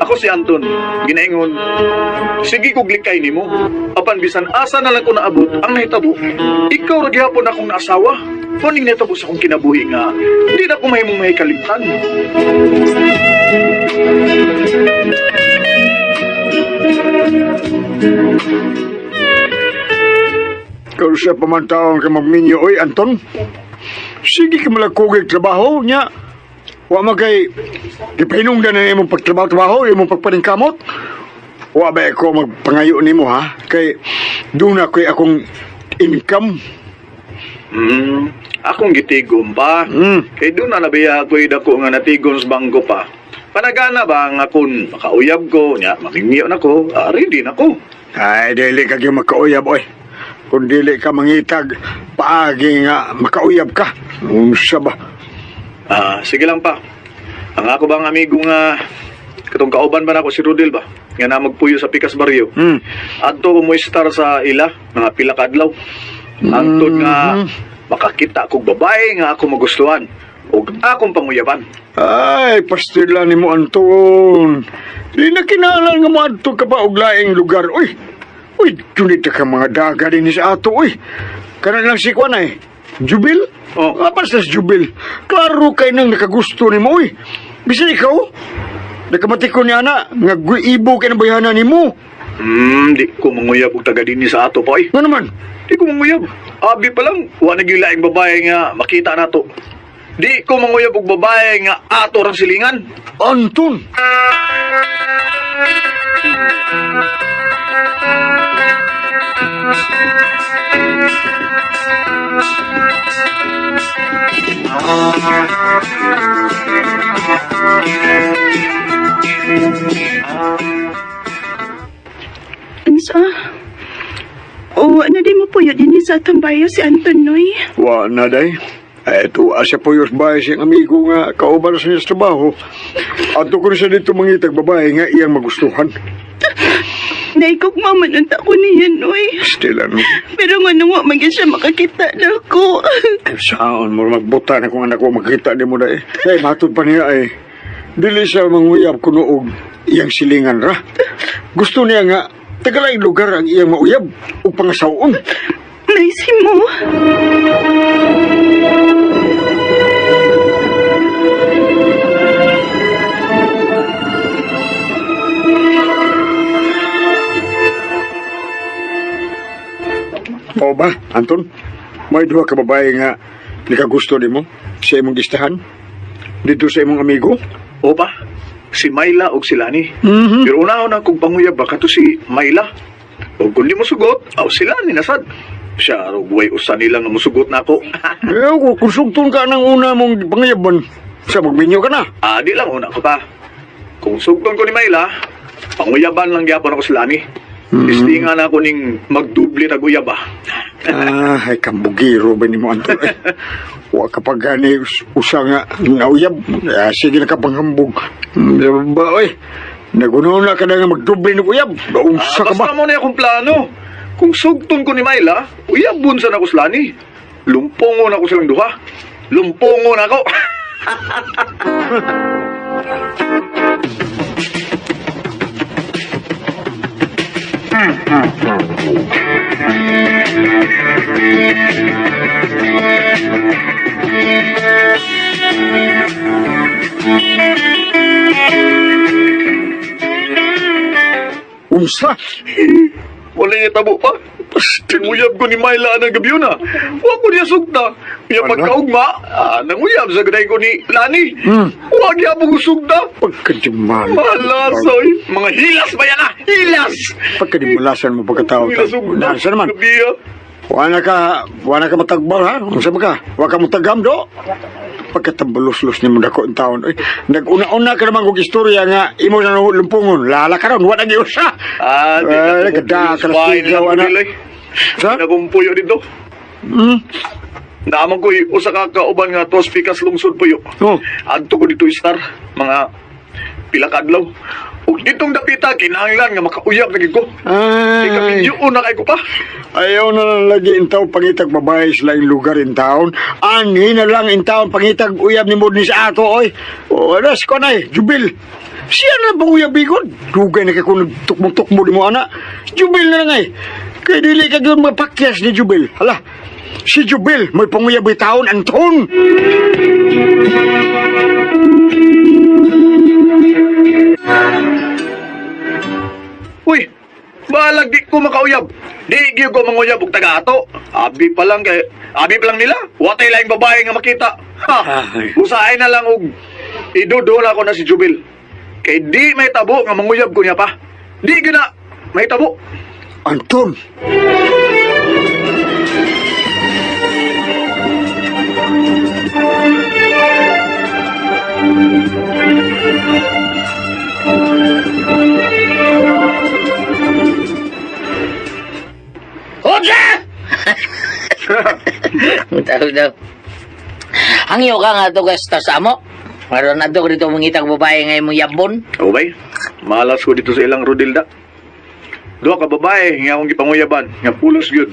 Ako si Anton, ginaingon, sige kog likay nimo. Apan bisan asa na lang ko naabot ang nahitabo. Ikaw ra gihapon akong naasawa. Kuning nahitabo sa akong kinabuhi nga di na ko mahimong mahikalimtan. Ikaw siya pamantaon ka magminyo, oy, Anton. Sige ka malakugig trabaho niya. Wa man kay gipahinungdan na imong pagtrabaho-trabaho, imong pagpaningkamot. Wa ba ko magpangayo nimo ha? Kay doon na ko'y akong income. Akong gitigom pa. Kay doon na nabiya ako'y dako nga natigon sa bangko pa. Panagana ba nga kung makauyab ko, nya mamingyo na ko, ready na ko. Ay, dili ka gyud makauyab, oy. Kung dili ka mangitag, paagi nga makauyab ka. Unsa ba? Sige lang pa. Ang ako bang amigo nga katong kauban ba nako si Rodel ba? Nga na magpuyo sa Pikas Barrio. Adto ko mo star sa ila mga pila ka adlaw. Hangtod nga makakita kog babae nga ako magustuhan ug akong panguyaban. Ay, pastila ni mo, Anton. Di na kinahanglan nga moadto ka pa og laing lugar. Uy, uy, dunit ka mga daga din sa ato, uy. Kana lang si Kwan ay. Jubil? Oh. Apa sa Jubil? Klaro kay nang nakagusto ni mo, uy. Bisan ikaw, nakamati ko ni ana, nga ibo kay ng bayhana ni mo. Di ko manguyab og taga dinhi sa ato pa, oy. Nga naman? Di ko manguyab. Abi pa lang, wa na gyud laing babae nga makita nato. Di ko manguyab og babae nga ato rang silingan. Anton! Unsa? O, ano di mo puyo din sa atong bayo si Anton, Noy? Wa na, day. Ay, tuwa siya po yung bahay siyang amigo nga kauban sa niya sa trabaho. Ato ko na siya dito mangitag babae nga iyang magustuhan. Naikog mamanunta ko niya, Noy. Stella, no? Pero nga nung wa man gyud siya makakita na ako. Ay, saan mo magbuta na kung anak ko makita di mo na eh. Ay, matod pa niya eh. Dili siya manguyab kuno og iyang silingan ra. Gusto niya nga tagalaing lugar ang iyang mauyab o pangasaon. Naisi mo. O ba, Anton? May duha ka babae nga nakagusto nimo sa imong gistahan? Dito sa imong amigo? O pa, si Myla og si Lani. Pero unahon na kung panguyab ba kato si Myla. O kung di mo sugot, aw si Lani nasad. Siya, way usa nila nga musugot na ako. Eh, kung sugton ka ng una mong pangayaban, sa magminyo ka na. Di lang una ko pa. Kung sugton ko ni Myla, panguyaban lang gyapon ako si Lani. Istinga na ako ning magdubli tag uyab ba. Ay, kambugiro ba ni mo, Anton? Eh, wa kapag gani usa nga nauyab, sige na ka panghambog. Ba, oy, naguno na ka na nga magdubli ng uyab. Unsa ka ba? Basta mo na akong plano. Kung sugton ko ni Myla, uyabon sa nako si Lani. Lumpongo na ako silang duha. Lumpongo na ako. Unsa? Wala niya tabo pa. Tinuyab ko ni Myla ang gabi na. Wa ko niya sugta. Iya Ano? pagkaugma, nanguyab sa gaday ko ni Lani. Wa niya mo sugta. Pagkadimal. Malasoy. Mga hilas ba yan ah? Hilas! Pagkadimalasan mo pagkatao. Hilas ugma. Nasa naman. Gabi ah. Wa na ka matagbal ha? Unsa ba ka? Wa ka mutagam do? Pagkatambalos-los ni mo dako ang taon. Ay, nag-una-una ka naman kog istorya nga imo na lumpungon. Lala karon wa na giusa. Di na Ay, kada kumpuyo sa bahay sigaw, nila, ana. Rodel, ay. Sa? Di na kumpuyo dito. Naaman ko usa ka kauban nga tos pikas lungsod puyo. Oh. Adto ko dito star mga pila ka adlaw. Ug ditong dapita kinahanglan nga makauyab na gid ko. Ay, Ikaminyo na kay ko pa. Ayaw na lang lagi in taon pangitag babae sa laing lugar in taon. Anhi na lang in taon pangitag uyab ni mo ni sa ato, oy. O, alas ko na eh, Jubil. Siya na lang panguyab bigod. Dugay na kay kung nagtukmong-tukmo di mo, ana. Jubil na lang ay. Kay dili ka gyud mapakyas ni Jubil. Hala, si Jubil may panguyab in taon, Anton. Uy, balag di ko makauyab. Di gyud ko manguyab og taga-ato. Abi pa lang kay abi pa lang nila. Watay laing babae nga makita. Ha. Ay. Usahay na lang og idudola ko na si Jubil. Kay di may tabo nga manguyab ko niya pa. Di gyud na may tabo. Anton! Hoja! Tawag daw. Hangyo ka nga to ka sa amo. Maroon na to dito mangitang babae nga imong yabon. O bay, malas ko dito sa ilang Rodilda. Duha ka babae nga akong gipanguyaban, nga pulos gyud.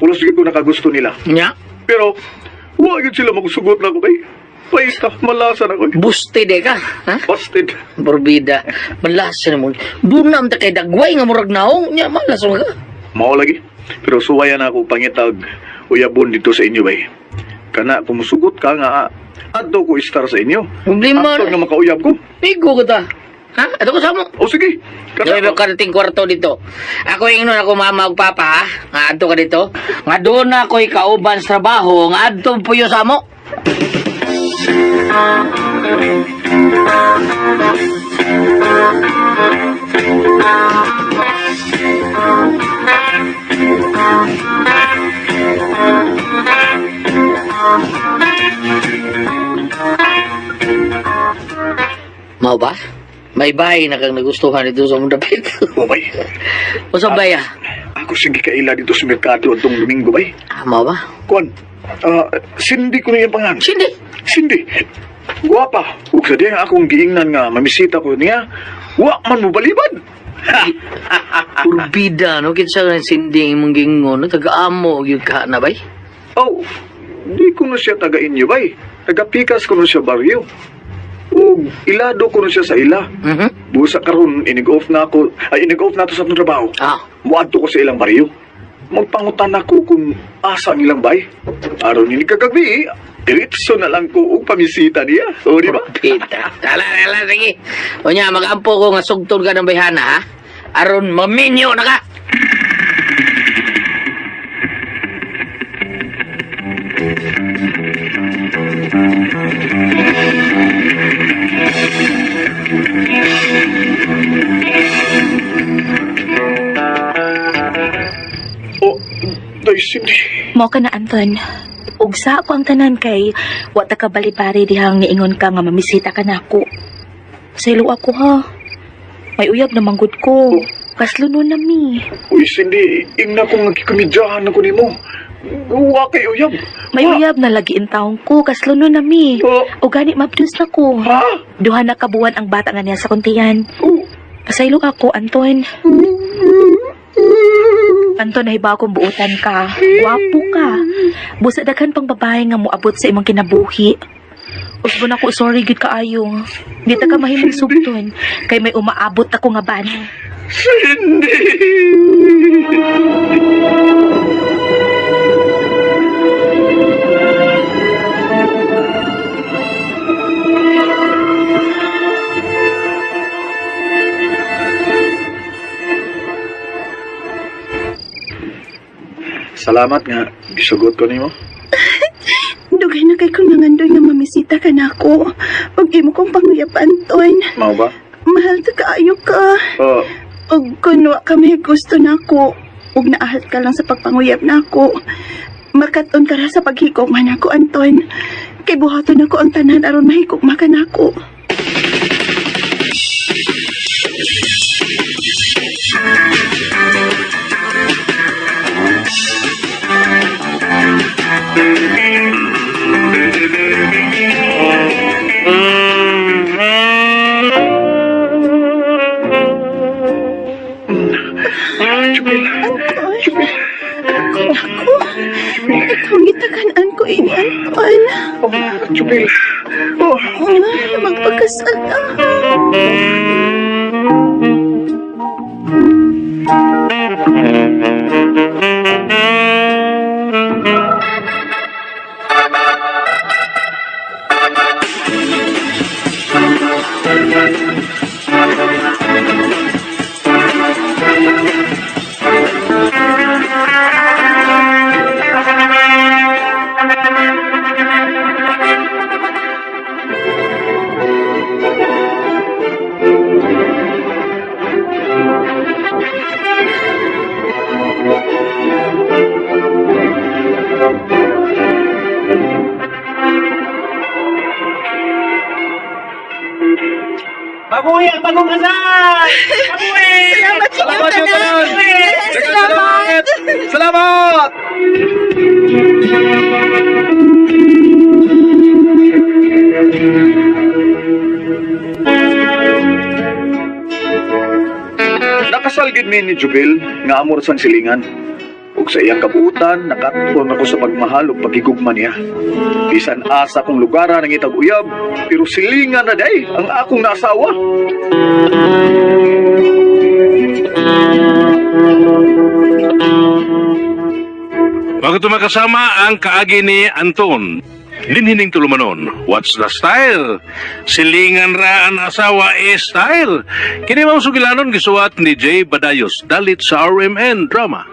Pulos gyud ko nakagusto nila. Nya. Pero wa gyud sila magsugot na ko bay. Paista, malasan ako. Buste de ka. Ha? Busted. Borbida. Malas na mo. Dunam ta kay dagway nga murag naong. Nya malas mo ka. Mao lagi. Pero suwayan ako pangitag uyabon dito sa inyo bay. Kana kung musugot ka nga adto ko istar sa inyo. Problema Adto na. nga makauyab ko. Pigo ka ta. Ha? Ato ko sa mo. O sige. Kana Kana ko karating kwarto dito. Ako ingnon ako mama ug papa ha. Nga adto ka dito. Nga doon na ako'y kauban sa trabaho. Nga adto puyo sa amo. Mao ba? May bahay na kang nagustuhan dito sa mong dapit. O bay. Usa bay ah? Ako sige kaila dito sa merkado atong Domingo bay. Ah, mao ba? Kuan. Cindy ko na yung pangan. Sindi. Cindy. Guwapa. Ug sa diyang akong giingnan nga mamisita ko niya, wa man mo balibad. Urbida no kinsa nga sindi imong gingon no taga-amo gyud ka na bay. Oh, di ko na siya taga inyo bay. Taga Pikas ko na siya baryo. Ug ilado ko na siya sa ila. Busa karon inig-off na ako, ay inig-off na to sa atong trabaho. Ah, Muadto ko sa ilang baryo. Magpangutan ako kung asa ang ilang bay. Aron ini kagabi, diretso na lang ko og pamisita niya. O di ba? Urbida. Ala, ala, sige. Unya magampo ko nga sugton ka ng bayhana ha. Aron maminyo na ka. O, day Cindy. Mao ka na, Anton. Ugsa ko ang tanan kay wa ta ka balibari dihang niingon ka nga mamisita ka nako. Saylo ako ha. May uyab na manggod ko. Kasluno na mi. Uy, Cindy, ingna ko nga gikomedyahan ako nimo. Wa kay uyab. May Wa. uyab na lagi in taong ko. Kasluno na mi. Oh. O gani mabdus na ko. Ha? Duha na kabuan ang bata nga niya sa kuntian. Oh. Pasaylo ako, Anton. Anton, nahiba akong buutan ka. Gwapo ka. Busa daghan pang babae nga moabot sa imong kinabuhi. Usbon ako, sorry gid kaayo. Di ta ka mahimong sugton kay may umaabot ako nga bana. Cindy! Salamat nga, gisugot ko nimo. Dugay na kay kong nangandoy nga mamisita ka na ako. Ug imo kong panguyab, Anton. Mao ba? Mahal ta kaayo ka. Oh, Ug kun wa ka may gusto na ako, ug naahal ka lang sa pagpanguyab na ako. Makaton ka ra sa paghigog man ako, Anton. Kay buhaton ako ang tanan aron mahigog ka nako. Jubil. Anton. Ako, ikaw ang gitagan-an ko ini, Anton. Oh, Jubil. Oh. Magpakasal na. Mabuhi ang bagong kasal! Mabuhi! Salamat sa Salamat inyo sa tanan. Salamat! Salamat! Nakasal gid mi ni Jubil nga amor sang silingan. Ug sa iyang kabuutan, nakat-on ako sa pagmahal ug pagigugma niya. Bisan asa kong lugara nangitag uyab, pero silingan na day ang akong naasawa. Bago makasama ang kaagi ni Anton. Dinhining tulumanon, what's the style? Silingan ra ang asawa e style. Kini mao sugilanon gisuwat ni Jay Badayos dalit sa RMN Drama.